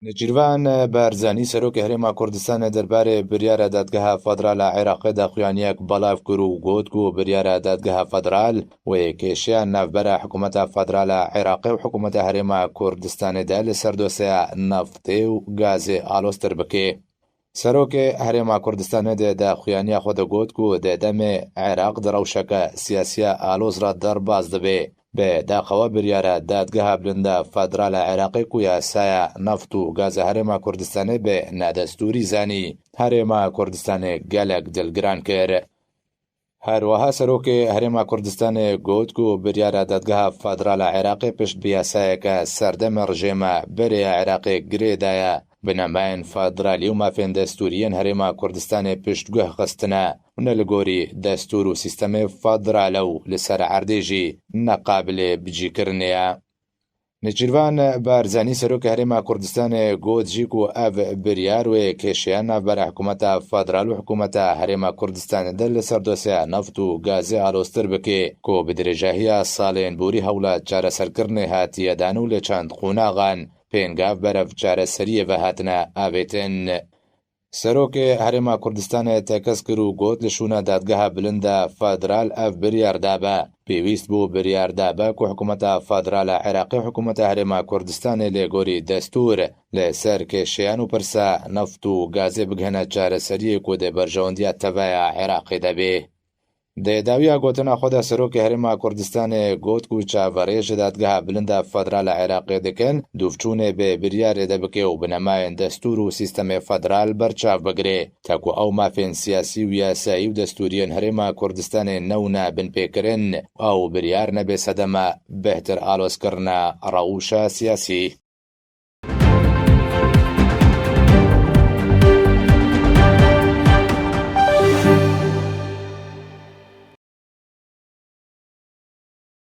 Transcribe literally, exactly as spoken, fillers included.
Nêçîrvan Barzanî, serokê Herêma Kurdistanê, derbarê biryara Dadgeha Federal a Iraqê de xuyaniyek belav kir û got ku biryara Dadgeha Federal wê kêşeya navbera Hikûmeta Federal a Iraqê û Hikûmeta Herêma Kurdistanê de li ser dosyeya neftê û gazê aloztir bike. Serokê Herêma Kurdistanê di daxuyaniya xwe de got ku di demê Iraq di rewşeke siyasiya aloz re derbas dibe, bi daxewa biryara Dadgeha Bilind a Federal a Iraqê ku yasaya neft û gaza Herêma Kurdistanê bi nedestûrî zanî, Herêma Kurdistanê gelek dilgiran kir. Her wiha serokê Herêma Kurdistanê got ku biryara Dadgeha Federal a Iraqê pişt bi yasayeke serdemê rejêma berê ya Iraqê girê daye, binemayên federalî û mafên destûrî yên Herêma Kurdistanê piştguh xistine û ne li gorî destûr û sîstemê federal e û li ser erdê jî neqabilê bicîkirinê ye. Nêçîrvan Barzanî, serokê Herêma Kurdistanê, got jî ku ev biryar wê kêşeya navbera Hikûmeta Federal û Hikûmeta Herêma Kurdistanê de li ser dosyeya neft û gazê aloztir bike, ku bi dirêjahiya salên borî hewla çareserkirinê hatiye dan û li çend qonaxan pêngav berev çareseriyê ve hatine avêtin. Serokê Herêma Kurdistanê tekez kir û got, li şûna Dadgeha Bilind a Federal ev biryar dabe. Pêwîst bû biryar dabe ku Hikûmeta Federal a Iraqê û Hikûmeta Herêma Kurdistanê lê gorî destûr li ser kêşeyan û pirsa neft û gazê bigihine çareseriyê ku di berjewendiya teveya Iraqê de bê. Di dawiya gotina xwe de serokê Herêma Kurdistanê got ku çaverê ji Dadgeha Bilind a Federal a Iraqê dikin, dûvçûnê bi biryarê de bike û binemayên destûr û sîstemê federal berçav bigire, ta ku ew mafên siyasî û yasayî û destûriyên Herêma Kurdistanê newne binpêkirin, ew biryar nebe sedema bêhtir alozkirina rewşa siyasî.